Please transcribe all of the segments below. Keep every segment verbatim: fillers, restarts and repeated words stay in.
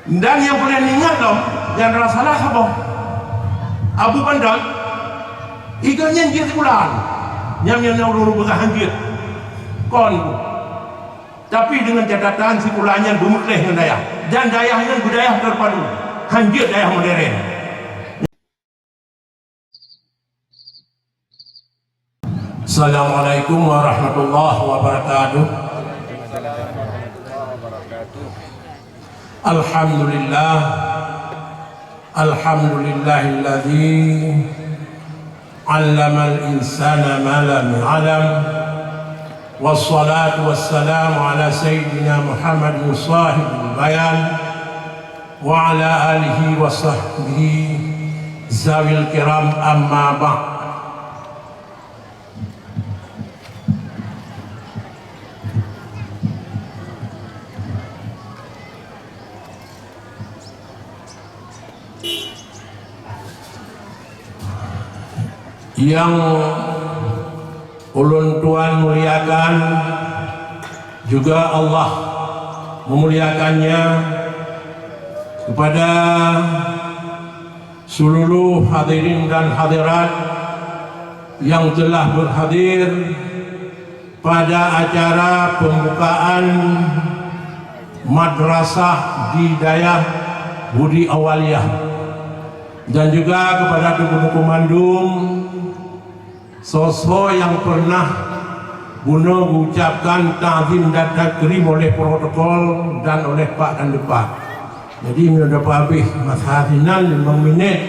Dan nyang peureulèe ingat lom, nyang rasa salah saboh. Abu Pandan, i gobnyan jeuet sikula. Nyang, nyang, nyang ureueng-ureueng peugah han jeuet. Kon. Tapi dengan catatan sikula nyan beumeukleh ngon dayah. Dan dayah nyan beudayah terpadu. Han jeuet dayah modern. Assalamualaikum warahmatullahi wabarakatuh. Alhamdulillah. Alhamdulillahilladzi 'allamal insana ma lam ya'lam. Wassalatu wassalamu ala sayyidina Muhammadin shahibul bayan wa ala alihi wa sahbihi zawil kiram, amma ba'd. Nyang ulôn tuan muliakan, juga Allah memuliakannya, kepada seluruh hadirin dan hadirat yang telah berhadir pada acara pembukaan madrasah di Dayah Budi Awaliyah, dan juga kepada teungku-teungku mandum, soe-soe nyang pernah bunoe geucapkan takzim dan takrim oleh protokol dan oleh Pak Kandepak. Jadi, meunyoe dapeuhabéh masa sinan limong minèt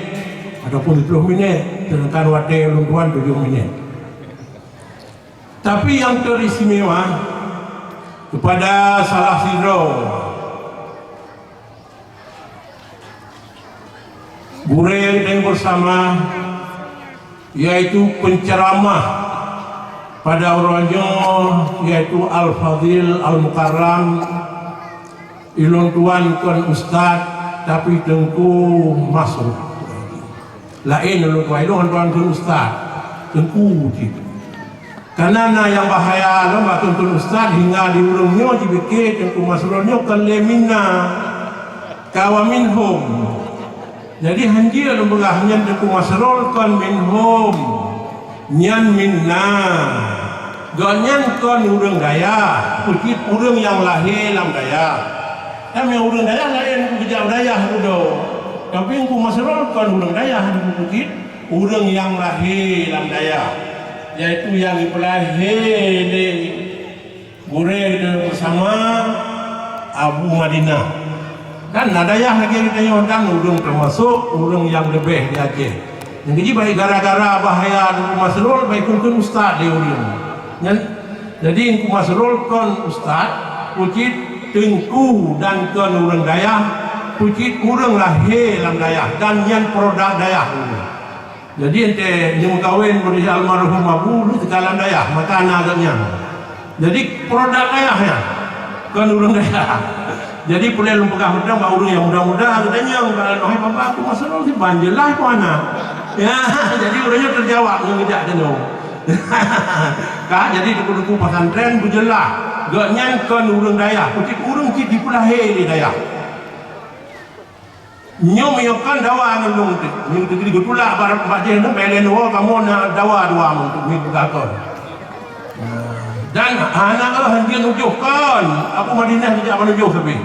ataupun siplôh minèt, sedangkan watèe ulôn tuan tujoh minèt. Tapi nyang teristimewa kepada salah sidroe gurèe nyang bersama, yaitu penceramah pada uroe nyoe, yaitu Al-Fadhil Al-Mukarram. Ulôn tuan kon ustaz, tapi Teungku Masrur. Laén ulôn tuan, ulôn tuan kon ustaz, Teungku cit. Karena na nyang bahaya lom bak kheun-kheun ustaz, hingga di ureueng nyoe jipike Teungku Masrur nyoe kon lé Minna, ka wa minhum. Jadi, han jeuet lôn peugah nyan Teungku Masrur kon minhum, nyan Minna. Gobnyan kon ureueng dayah, peue cit ureueng nyang lahé lam dayah. Kan meunyoe ureueng dayah laén, geujak u dayah dudoe. Tapi Teungku Masrur kon ureueng dayah, peue cit ureueng nyang lahé lam dayah, yaitu nyang jipeulahé lé gurèe geutanyoe bersama, Abu Madinah. Dan na dayah lagèe geutanyoe, dan ulôn teumasok ureueng nyang leubeh di Aceh. Nyang keujih, baik gara-gara bahaya Teungku Masrur, baik kheun-kheun ustaz lé ureueng nyan. Jadi, Teungku Masrur kon ustaz, peue cit teungku, dan kon ureueng dayah, peue cit ureueng lahé lam dayah, dan nyan produk dayah. Jadi, ente nyang meukawen ngon almarhum Abu, lheueh teuka lam dayah, maka na gobnyan. Jadi, produk dayah nyan, kon ureueng dayah. Jadi, peue lé lôn peugah mantong bak ureueng nyang muda-muda, geutanyong bak lôn, "Hai Papa, Teungku Masrur nyan ban jeulaih peue hana?" Ya, jadi ureueng nyoe teujawab ngon geujak tanyoe. Ka, jadi teungku-teungku pesantren beujeulaih, gobnyan kon ureueng dayah, peue cit ureueng cit jipeulahé lé dayah. Nyoe meunyoe kon dawa ngon lôn teuh, nyoe teuh geutulak bak, bak jih nyoe, bèk lé nyoe kamoe na dawa dua ngon teuh, nyoe teuh kon. Dan hana, eh, han jeuet ujoh kon, Abu Madinah geujak ban ujoh sabe.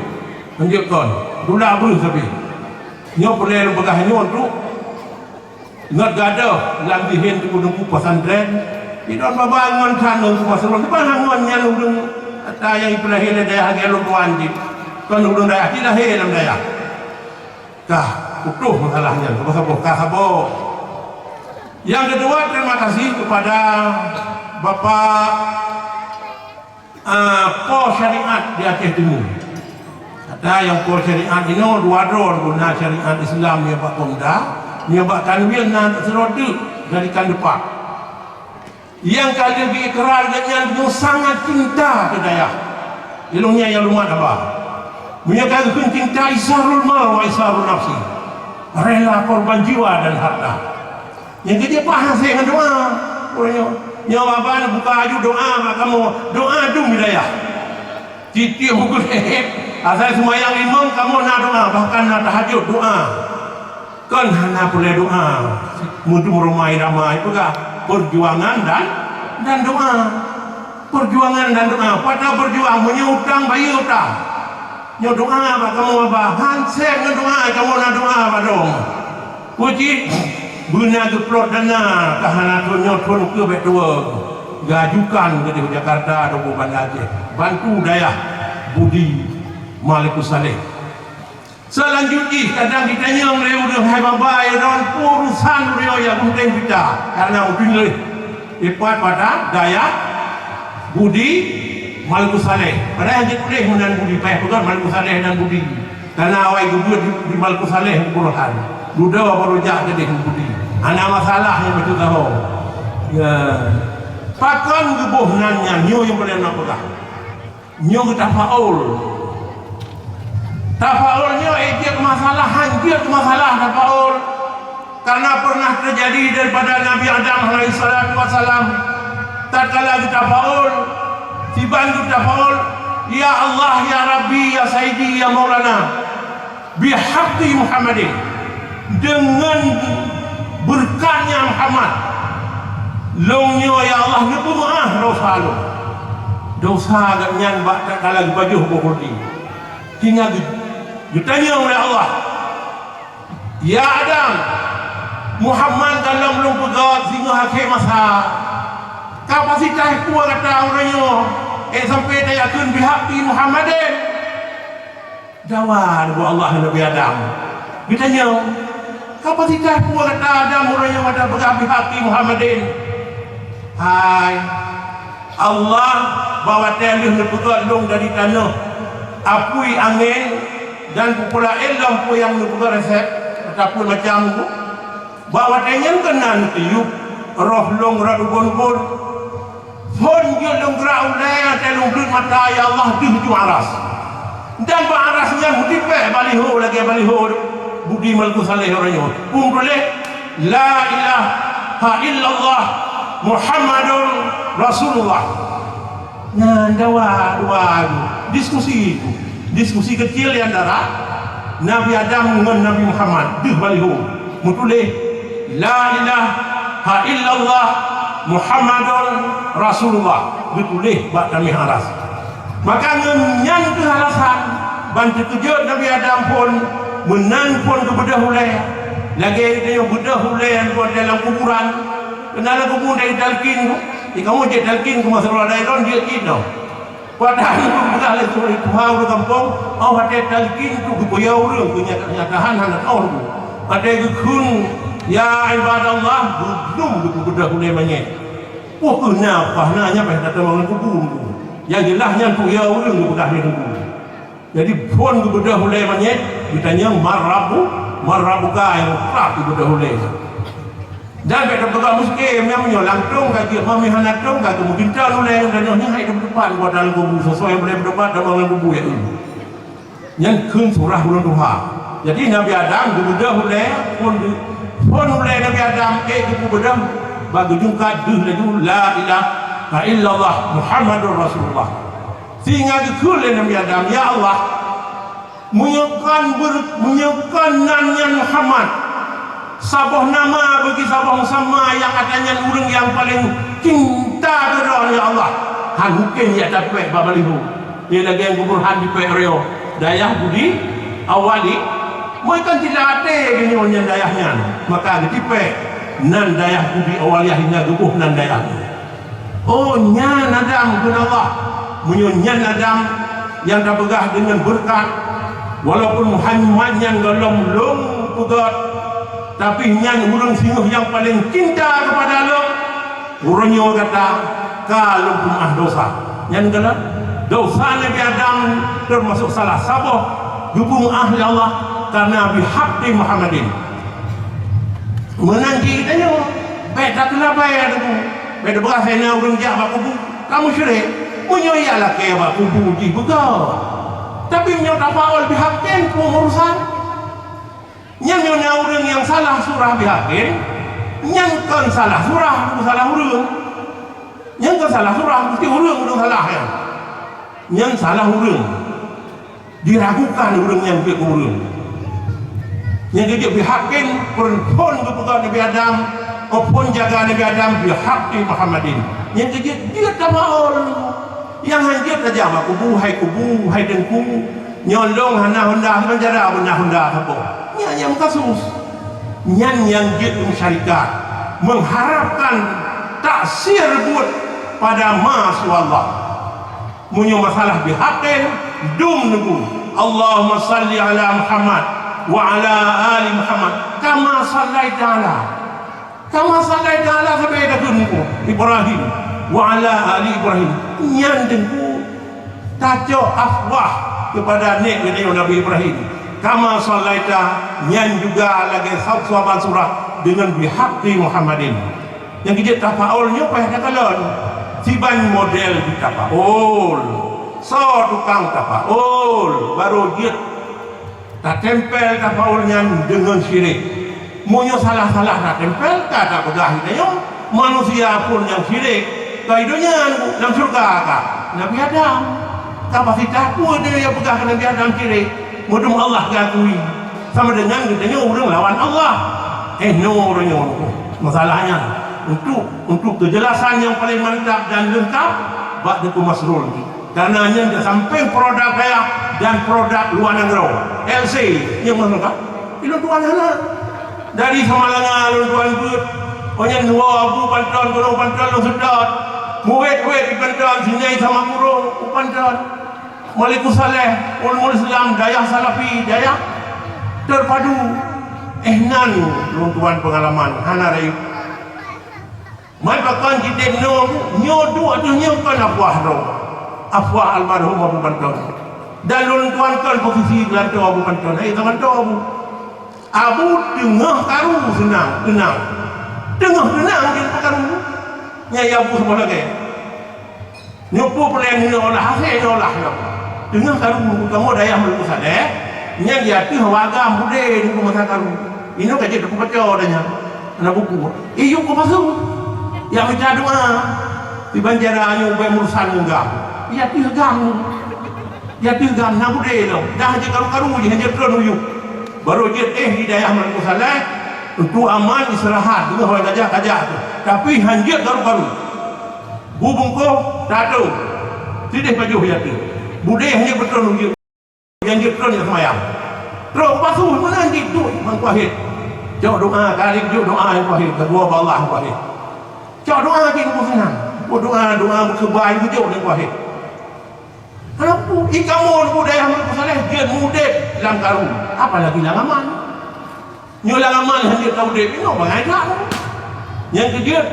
Han jeuet kon, tulak breuh sabe. Nyoe peue lé lôn peugah nyoe tu, ngon gadoh lam zihen teungku-teungku pesantren, sidroe baba ngon that ngon Teungku Masrur, bang ngon nyan ureueng ata nyang jipeulahé lé dayah lagèe lôn tuan jih. Kon ureueng dayah, jilahé lam dayah. Ka putôh masalah nyan, saboh-saboh, ka saboh. Nyang keudua, terima kasih kepada Bapak, ah, Po Syariat di Aceh Timu. Ata nyang Po Syariat inoe dua droe, na Syariat Islam nyoe bak Pemda, nyoe bak Kanwil na sidroe teuk dari Kandepak. Nyang ka lheueh geuikrar gobnyan nyoe sangat cinta keu dayah. Ilôn nyan nyang lumat haba. Meunyoe ka geukheun cinta, isarul mal wa isarul nafsi. Rela korban jiwa dan harta. Nyang keujeuet bah hase ngon doa. Uroe nyoe, nyoe babah buka aju doa bak kamoe. Doa dum di dayah. Tiep-tiep buku leheb, Asai seumayang limong kamoe na doa, bahkan na tahajud doa. Kon hana peureulée doa. Meudum ramai-ramai peugah perjuangan dan, dan doa. Perjuangan dan doa. Pata berjuang, meunyoe utang, bayeue utang. Nyoe doa bak kamoe, Abah. Hansek ngon doa, kamoe na doa bak droe. Puji, beuna geuplot dana, ka hana thon nyoe thon keu bék tuwoe. Gajukan keudeh Jakarta atawa Banda Aceh. Bantu dayah Budi Malikussaleh. Seulanjut jih, kadang jitanyong lé ureuëng hai babai ron urusan ureuëng nyang penting kita, karena mungkin lé ipat pada dayah Budi Malikussaleh. Padahai jeuet puléh meunan Budi, payah peugah Malikussaleh dan Budi. Karena awai geubeuet di, di Malikussaleh Burhan. Dudoe baru jak keudeh Budi. Hana masalah nyang beutôi tahu. Ya. Pakon geuboh nan nyan nyoe nyang boleh nak peugah. Nyoe geutafaul. Tafaul nyoe, eh, jeuet masalah, han jeuet masalah tafaul. Karena pernah terjadi daripada Nabi Adam alaihissalatu wassalam, tatkala geutafaul, siban geutafaul, "Ya Allah, ya Rabbi, ya Sayyidi, ya Maulana, bihaqqi Muhammadin," deungon beureukat nyan Muhammad, lôn nyoe, ya Allah, neupeumeuáh dosa lôn. Dosa geuhnyan bak tatkala geupajoh boh khuldi. Hingga geu-, geutanyong lé Allah, "Ya Adam, Muhammad gohlom lôn peugét singoh akhé masa. Kapasitas peue gata uroe nyoe, eh, sampai tayakheun bihaqqi Muhammadin?" Dawa lé Allah Nabi Adam. Geutanyong, "Kapasitas peue gata Adam uroe nyoe gata peugah bihaqqi Muhammadin?" Hai Allah, bak watée lheueh neupeugét lôn dari tanoh, apui, angén, dan peue-peue laén lom peue nyang neupeugét resep, ataupun macam tu. Bak watée nyan keunan neutiyueb roh lôn rot ubon-ubon. Phon jeuet lôn grak ulée, watée lôn gleuet mata, ya Allah, deuh ju aras. Dan bak aras nyan meutipék baliho lagée baliho Budi Malikussaleh uroe nyoe. Peue tuléh, "La ilaha illallah Muhammadur Rasulullah." Nyan dawa dua diskusi itu. Diskusi kecil di antara Nabi Adam ngon Nabi Muhammad deuh baliho. Meutuléh, "La ilaha illallah Muhammadur Rasulullah," geutuléh bak tameh aras. Maka ngon nyan kheueh alasan ban teukeujot Nabi Adam phon meunan phon geubeudôh ulée. Lagée tanyoe beudôh ulée nyang buet dalam kuburan. Keunan lam kubu dari talkin tu, di kamoe jeuet talkin keu masalah daerah jeuet jih tau. Padahai peugah lé Tuhan ureuëng gampông, oh, watée talkin tu geupeuyah ureuëng keu nyata-, nyatahan hana tao tu. Watée geukheun, "Ya ibadallah," geudum geupeubeudoh ulée manyét. Poh keuh na, poh na nyan payah tatamong lam kubu tu. Nyang jeulaih nyan peuyah ureuëng geupeugah lé kubu. Jadi phon geubeudôh ulée manyét, geutanyong, "Man rabbu, man rabbuka," nyang prah geubeudôh ulée. Dan bék tapeugah muskem, nyang meunyoe lam tông ka jeuet, meunyoe hana tông ka geumeuginta ulée, dan nyoe hai teumpat buat dalam kubu, sesuai ulée peundapat dan dalam kubu ya. Nyan kheun surah ulôn tuha. Jadi Nabi Adam geubeudôh ulée, phon, phon ulée Nabi Adam, eh, geupeubeudoh, bak geujungkat deuh laju, "La ilaha illallah Muhammadur Rasulullah." Sehingga geukheun lé Nabi Adam, "Ya Allah, meunyoe kon ber-, meunyoe kon nan nyan Muhammad, saboh nama bagi saboh musamma nyang ata nyan ureuëng nyang paleng cinta keu droe, ya Allah, han mungken jak tapék bak baliho." Lé lagée nyang geuburhan jipék uroe dayah Budi Awali, meukon tidak até geuh nyoe nyan dayah nyan, maka geutipék nan dayah Budi Awali, akhirnya geuboh nan dayah nyan. Oh, nyan Adam, kheun Allah. Meunyoe nyan Adam nyang tapeugah deungon beureukat, walaupun Muhammad nyan gohlom lôn peugét, tapi nyan ureuëng singoh nyang paleng cinta keupada lôn, uroe nyoe gata ka lôn peumeuáh dosa. Nyan keunan dosa Nabi Adam teumasok salah saboh geupeumeuáh lé Allah, karena bihaqqi Muhammadin. Meunan cit geutanyoe, bék takeulabai lam kubu. Bék tapeugah, "Hai na ureuëng jak bak kubu, ka musyrik." Meunyoe jak lakée bak kubu jih beugét. Tapi meunyoe tafaul bihaqqin, peue urusan? Nyan meunyoe na ureuëng nyang salah surah bihaqqin, nyan kon salah surah, bukan salah ureuëng. Nyan kon salah surah, meusti ureuëng, ureuëng salah nyan. Nyan salah ureuëng. Diragukan ureuëng nyang jeuet keu ureuëng. Nyang geujeuet bihaqin, phon geupeugah Nabi Adam, oh, phon jaga Nabi Adam, "Bihaqqi Muhammadin." Nyang geujeuet jeuet tabaol. Nyang han jeuet tajak bak kubu, hai kubu, hai teungku. Nyoe lôn hana honda, meucara beuna honda saboh. Nyan nyang kasus. Nyan nyang jeuet meusyarikat, mengharapkan taksir buet pada ma siwa Allah. Meunyoe masalah bihaqin, dum neubu, "Allahumma salli ala Muhammad wa ala ali Muhammad, kama sallaita ala." Kama sallaita ala, sabe takheun neubu, "Ibrahim wa ala ali Ibrahim." Nyan teungku tacok afwah keupada nek geutanyoe Nabi Ibrahim. "Kama sallaita," nyan juga lagée sab-, saban surah deungon "Bihaqqi Muhammadin." Nyang geujeuet tafaul nyoe payah takalon. Siban model jitafaul. Soe tukang tafaul, barô jeuet tatempel tafaul nyan deungon syirik. Meunyoe salah-salah tatempel, ka tapeugah geutanyoe, manusia phon nyang syirik. Ka i donya lam syeuruga ka Nabi Adam. Kapasitas peue nyang peugah keu Nabi Adam syirik? Meudum Allah geukui. Sama dengan geutanyoe ureuëng lawan Allah. Eh, nyoe ureuëng nyoe. Masalahnya, untuk, untuk kejelasan yang paling mantap dan lengkap, bak Teungku Masrul. Karena nyan di samping produk dayah dan produk luar nanggroe, L C, nyang mana kah? Ilôn tuan hana. Dari Samalanga lôn tuan beuet. Oh, nyan dua Abu Panton, Gunong Panton lôn seudot. Muwet-wet di Panton, singai sama guru, u Panton. Malikus Saleh, Ulumul Islam, dayah Salafi, dayah terpadu. Eh, nan lôn tuan pengalaman, hana rayeuk. Man pakon jideb nyoe, nyoe duek ateueh nyoe kon afwah droe. Afwah almarhum Abu Panton. Dan lôn tuan kon posisi geulantoe Abu Panton. Hai geulantoe Abu. Abu teungoh karu seunang, teunang. Teungoh teunang jeuet karu. Nyang Abu saboh lagée. Nyoe peue peureulée neuolah, hase neuolah nyoe. Teungoh karu kamoe dayah Meulikus Saleh, nyan di ateueh agam budé nyoe masa karu. Inoe ka jeuet teupeupacok dah nyan. Hana buku. Iyup keu pasu. Ya mita doa. Di banjara nyoe ubé mursan ngon gam. Di ateueh gam nyoe. Di ateueh gam na budé lom. Dah jeuet karu-karu jih, jeuet tron uyup. Barô jeuet éh di dayah Meulikus Saleh, untuk aman istirahat, teungoh gajah-gajah tu. Tapi han jeuet karu-karu. Bu bungkôh, tato. Sideh pajoh di ateueh. Budé hana beutôi nunjuk. Nyang jeuet tron nyang seumayang. Trok pasu meunan jih duek Teungku Wahid. Cok doa, kali jok doa Teungku Wahid. Keudua bak Allah Teungku Wahid. Cok doa jih Teungku sinan. Doa, doa beukeubai beujok Teungku Wahid. Hana peue, i kamoe Teungku dayah Meulikus Saleh jeuet mudeb lam karu. Apalagi lam aman. Nyoe lam aman hana jeuet ka udeb, inoe bangai that. Nyang keujeuet,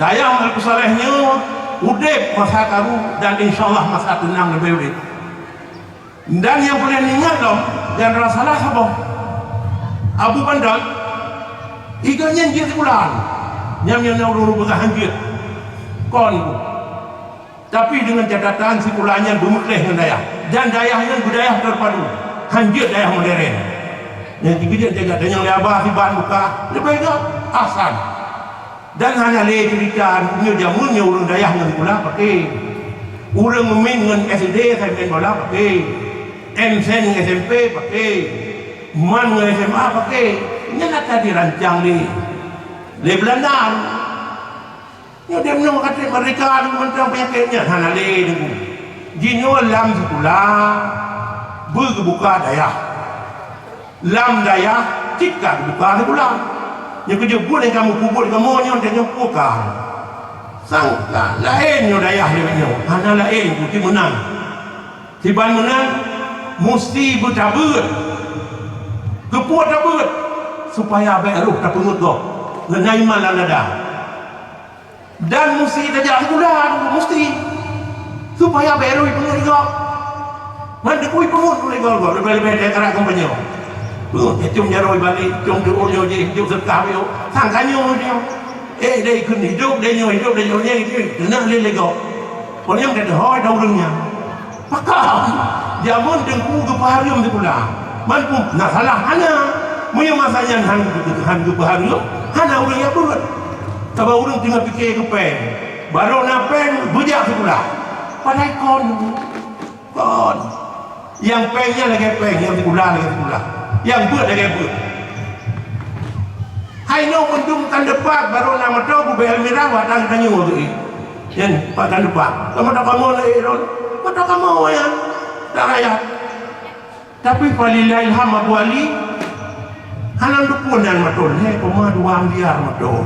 dayah Meulikus Saleh nyoe udeb masa karu dan insya Allah masa teunang leubeh udeb. Dan nyang peureulée neuingat lom, dan rasa lah saboh. Abu Panton, i gobnyan jeuet sikula. Nyang, nyang na ureuëng-ureuëng peugah han jeuet. Kon. Tapi dengan catatan sikula nyan beumeukleh ngon dayah. Dan dayah nyan beudayah terpadu. Han jeuet dayah modern. Nyang jikeujeuet jaga dan nyang lé abah siban buka leubeh gét asan. Dan hana lé cerita nyoe jameun nyoe ureuëng dayah ngon sikula paké. Ureuëng meumin ngon S D sampoe bola paké. M S N ngon S M P paké. Man ngon S M A paké. Nyan ata dirancang lé, lé Belanda. Nyoe dem nyoe ka treb merdeka, nyoe mantong peunyakét nyan hana lé deungoe. Jinoe lam sikula beugeubuka dayah. Lam dayah cit ka geubuka sikula. Nyoe keujeuet buet nyang kamoe peubuet kamoe nyoe dan nyoe buka. Sang la-, laén nyoe dayah nyoe, nyoe hana laén, putih meunan. Siban meunan musti beutabeuet. Keupeue tabeuet? Supaya bék roh tapeungeut gob. Ngon iman lam dada. Dan musti tajak sikula, musti. Supaya bék roh ipeungeut lé gob. Man teukui peungeut lé gob, leubeh-leubeh teukarat kampanye. Peungeut, eh, com jaroe balek, com teuôn nyoe jih, com seudeukah nyoe. Sang ka nyoe nyoe. Eh, dai kheun hidup, dai nyoe hidup, dai nyoe nyoe hidup. Teunak lé lé gob. Pon nyang ka deuhôi dah ureuëng nyan. Pakon? Jameun teungku geupeuhareuem sikula. Man pun na salah hana. Meunyoe masa nyan han, han geupeuhareuem, hana ureuëng nyang beuet. Sabab ureuëng teungoh pike keu péng. Barô na péng, beujak sikula. Padahai kon. Kon. Nyang péng nyan lagèe péng, nyang sikula lagèe sikula, nyang beuet lagèe beuet. Hai nyoe meunyoe kan depak barô na moto bubé Almirah watang tanyoe geuék. Nyan pat kan depak. Kamoe tak kamoe lé ron. Moto kamoe nyan. Tak raya. Tapi falillahil hamd Abu Ali. Hana teupeu nan moto lé, poma dua miliar moto.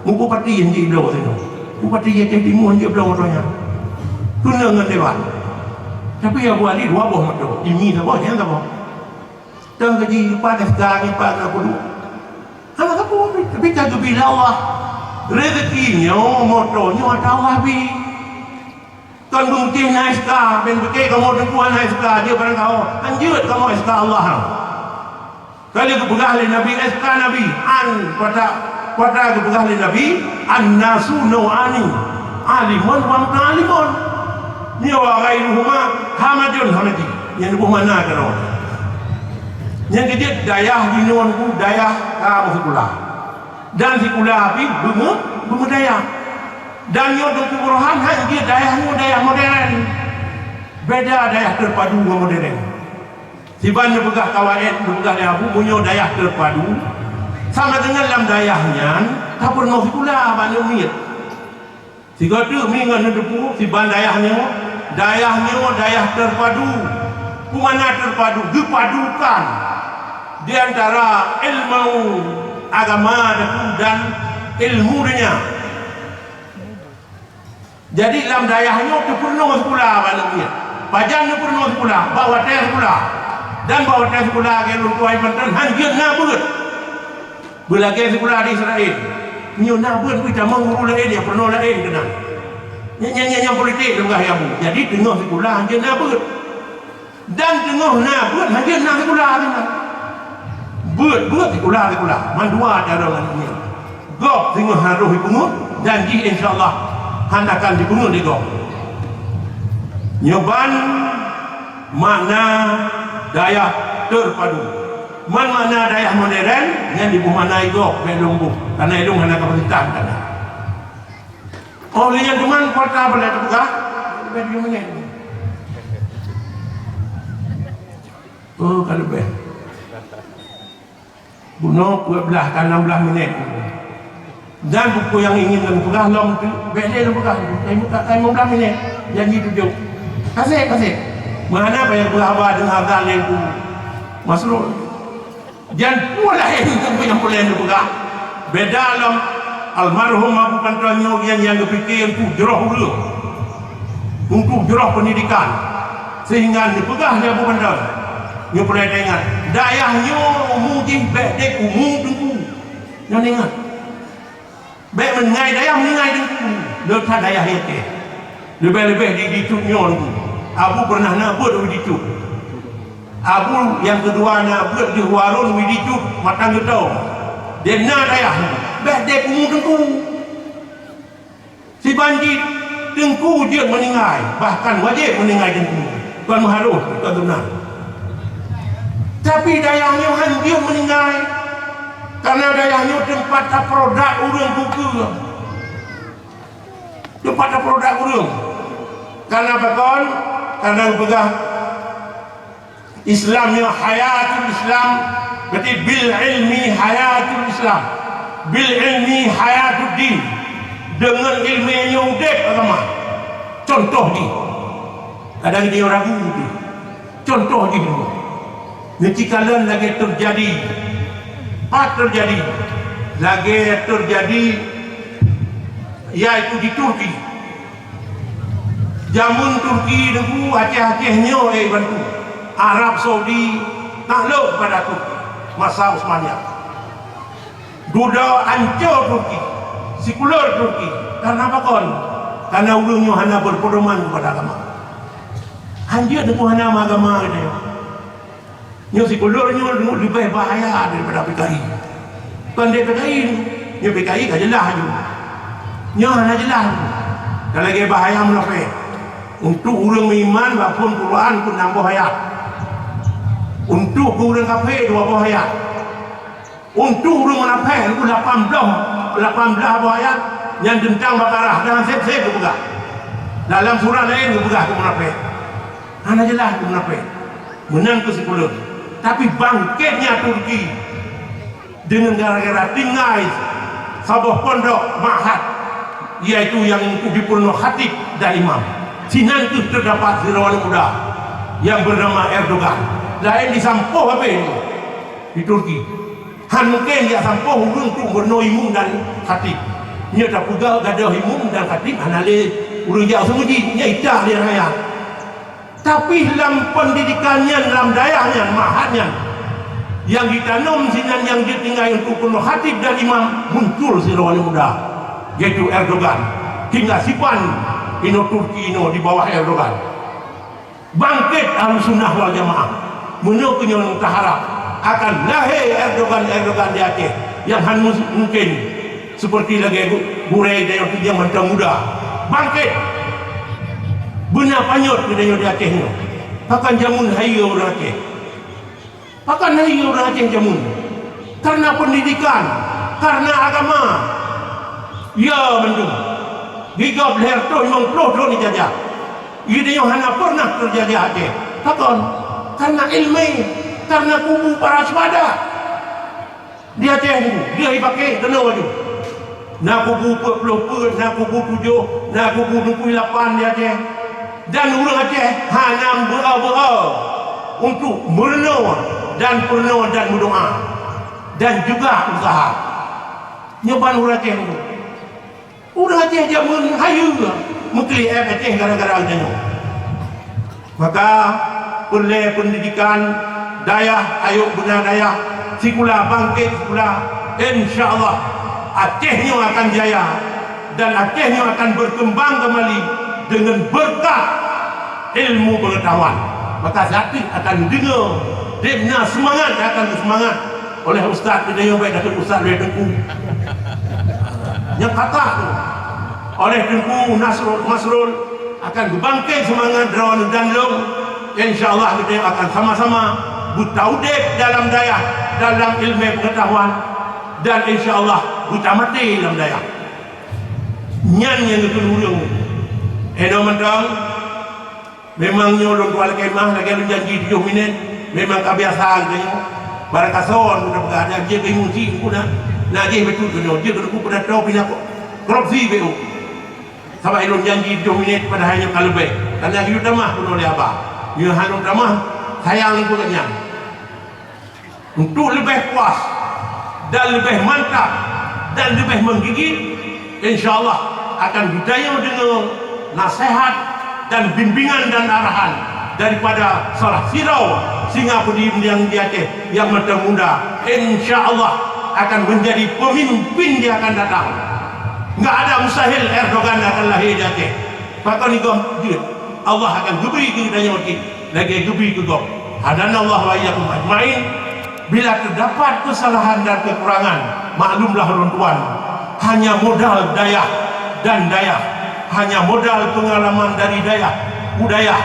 Mubupati nyang jibloe sinoe. Bupati Aceh Timu nyang jibloe moto nyan. Keunong ngon dewan. Tapi Abu Ali dua boh moto. Imi saboh, nyan saboh. Tang gaji empat S K, empat enam puluh. Hana sapeue, tapi ka geubri lé Allah. Rezeki nyoe, moto nyoe ata Allah bi. Kon beumeutéh na S K, ben beutôi kamoe teungku hana S K, jeuet barang kaho. Hanjeuet kamoe S K Allah. Ka lheueh geupeugah lé Nabi, S K Nabi, an, kuata, kuata geupeugah lé Nabi, "An-nasu nau'ani, alimun wa muta'allimun." Nyoe wa ghairuhuma hamadun hamadi. Nyang leubeh makna keudroe. Nyang keujeuet dayah jinoe nyoe dayah ka meusikula. Dan sikula pih beumeu-, beumeudayah. Dan nyoe Teungku Burhan han jeuet dayah nyoe dayah modern. Beda dayah teupadu ngon modern. Siban neupeugah kawaid, neupeugah lé Abu, meunyoe dayah teupadu, sama deungon lam dayah nyan tapeurunoe sikula bak aneuk miet. Sigoe teuk mi ngon neuteupeue, siban dayah nyoe, dayah nyoe dayah teupadu. Peue makna teupadu? Geupadukan di antara ilmu agama dan ilmu dunia. Jadi lam dayah nyoe teupeurunoe sikula bak aneuk miet. Pajan teupeurunoe sikula? Bak watèe sikula. Dan bak watèe sikula lagèe lôn tuan mantong han jeuet na beuet. Beulagèe sikula di Israel. Nyoe na beuet pih tamong guru laén, nyang peurunoe laén keunan. Nyan, nyan, nyan, nyan politik teupeugah nyang bu. Jadi teungoh sikula han jeuet na beuet. Dan teungoh na beuet han jeuet na sikula keunan. Beuet, beuet sikula, sikula. Mandua cara ngon nyan. Gob singoh harôh jipeungeut dan jih insya Allah han akan jipeungeut lé gob. Nyoe ban makna dayah teupadu. Man makna dayah modern, nyan jiboh makna igob, bèk lôn boh, karena ilôn hana kapasitas kana. Oh, lé nyan teuma kuota boleh teupeugah? Leubeh tujoh minèt. Oh, ka leubeh. Bunoe peuet blah ka nam blah minèt. Dan buku nyang ingin lôn peugah lom tu, bèk lé lôn peugah. Kai muka, kai muka minèt. Janji tujoh. Kasih, kasih. Meuhana payah peugah haba deungon azan lé Teungku Masrul. Jan peue laén Teungku nyang peulén lôn peugah. Beda lom almarhum Abu Panton nyoe nyang, nyang geupike untuk jroh ureueng. Untuk jroh pendidikan. Sehingga neupeugah lé Abu Panton. Nyoe peureulèe taingat, dayah nyoe umu jih bèk dek umu Teungku. Nyan ingat. Bèk meuninggai dayah, meuninggai Teungku. Le that dayah Aceh. Leubeh-leubeh di Dicut nyoe Teungku. Abu pernah na beuet di Dicut. Abu nyang keudua na beuet di Huarun di Dicut, mantong geutanyoe. Di na dayah nyoe. Bèk dek umu Teungku. Siban jih Teungku jeuet meuninggai, bahkan wajéb meuninggai Teungku. Kon meuharôh, kon sunat. Tapi dayah nyoe han jeuet meuninggai. Karena dayah nyoe teumpat tapeurodak ureueng keue-keue. Teumpat tapeurodak ureueng. Karena pakon? Karena geupeugah Islam nyoe hayatul Islam, berarti bil ilmi hayatul Islam, bil ilmi hayatud din. Deungon ileumèe nyoe udép agama. Contoh jih, kadang dia ragu tu. Contoh jih, neucikalon lagèe teujadi, pat teujadi, lagèe teujadi, yaitu di Turki. Jameun Turki Teungku, Aceh-Aceh nyoe, eh, bantu. Arab Saudi taklok keupada Turki masa Utsmaniyah. Dudoe anco Turki, sikuler Turki. Karena pakon? Karena ureueng nyoe hana berpedoman keupada agama. Hanjeuet Teungku hana agama geutanyoe. Nyoe sikuler nyoe leubeh bahaya daripada P K I. Kon daripada P K I, nyoe P K I ka jeulaih nyoe. Nyoe hana jeulaih. Ka lagèe bahaya munafék. Untuk ureueng meuiman bak phon Quran peuet boh ayat. Untuk keu ureueng kafé dua boh ayat. Untuk ureueng munafék peuet lapan boh, lapan boh ayat nyang teuntang Baqarah dan sép-sép geupeugah. Dalam surah laén geupeugah keu munafék. Hana jeulaih keu munafék. Meunan keuh sikureueng. Tapi bangkitnya Turki deungon gara-gara tinggai saboh pondok ma'had, yaitu nyang jipeurunoe khatib dan imam. Sinan keuh teudapat sidroe aneuk muda nyang beunama Erdogan. Laén jisampôh habéh di Turki. Han mungken jak sampôh ureuëng untuk meurunoe imum dan khatib. Nyoe tapeugah gadôh imum dan khatib hana lé ureuëng jak seumeujid, nyan ita lé rakyat. Tapi lam pendidikan nyan, lam dayah nyan, ma'had nyan, nyang jitanom sinan nyang jeuet tinggai untuk peurunoe khatib dan imam, muncul sidroe aneuk muda, yaitu Erdogan. Hingga siban inoe Turki inoe di bawah Erdogan. Bangkét Ahlussunnah wal Jamaah. Meunoe keuh nyang taharap akan lahé Erdogan-Erdogan di Aceh nyang han mus-, mungken seperti lagée gu-, gurée dan nyang mantong muda. Bangkét! Beuna panyöt keu tanyoe di Aceh nyoe. Pakon jameun hayeue ureuëng Aceh? Pakon hayeue ureuëng Aceh jameun? Karena pendidikan, karena agama. Ya, mandum. Di gob lhée reutôh limong ploh thon jijajah. Geutanyoe hana pernah teujajah Aceh. Pakon? Karena iéleumé, karena kubu para syuhada. Di Aceh nyoe, lheueh jipaké keunoe laju. Na kubu peuet ploh peuet, na kubu tujoh, na kubu tujoh ploh lapan di Aceh. Dan ureuëng Aceh hana beu-a-beu-a untuk meurunoe dan peurunoe dan meudoá dan juga usaha. Nyoe ban ureuëng Aceh nyoe. Ureuëng Aceh jameun hayeue meukeuleh Aceh gara-gara geutanyoe. Maka, peureulée pendidikan dayah, ayok beuna dayah, sikula bangkét sikula, insya Allah Aceh nyoe akan jaya dan Aceh nyoe akan berkembang kembali dengan berkat ilmu pengetahuan. Maka, sapeue akan deungoe, debna seumangat akan seumangat. Oleh ustaz, kita yang baik dapat ustaz oleh Teungku. Nyang kata tu, oleh Teungku Nasrul Masrul akan beubangkét seumangat droe dan lôn. Insya Allah kita akan sama-sama beutaudeb dalam dayah, dalam ilmu pengetahuan, dan insya Allah beutamaté dalam dayah. Nyan nyang geukheun ureuëng. Eno mantong, Memang nyoe lôn tuan kemah lagée lôn janji tujoh minét, memang ka biasa geutanyoe. Barangkasoe lôn peugah, dan jeuet keu emosi pun na, na jih beutôi keunoe, jeuet keu peunato pinah ko-, korupsi beu. Sabab lôn janji tujoh minét padahai nyoe ka leubeh. Karena geuyue tamah keunoe lé haba. Nyoe hana tamah, sayang keu gobnyan. Untuk leubeh puas dan leubeh mantap dan leubeh menggigit, insya Allah akan geutanyoe deungoe nasihat dan bimbingan dan arahan daripada salah sidroe singoh peudiem nyang di Aceh nyang mantong muda, insya Allah akan menjadi pemimpin di akan datang. Enggak ada mustahil Erdogan akan lahé di Aceh. Pakon igoe jeuet, Allah akan geubri keu geutanyoe cit lagée geubri keu gob. Hadanallahu wa iyyakum ajmain. Bila teudapat keusalahan dan keukurangan, maklumlah lôn tuan, hanya modal dayah dan dayah, hanya modal peungalaman dari dayah u dayah,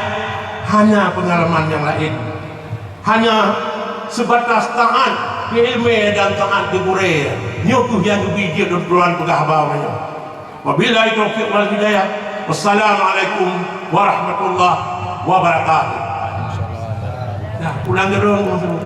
hana peungalaman nyang laén. Hanya seubatas taát keu iéleumé dan taát keu gurée. Nyoe kheueh nyang geubri jeuet lôn tuan peugah haba uroe nyoe. Wabillahi taufiq wal hidayah. Wassalamualaikum warahmatullahi wabarakatuh. Nah, pulang gedung.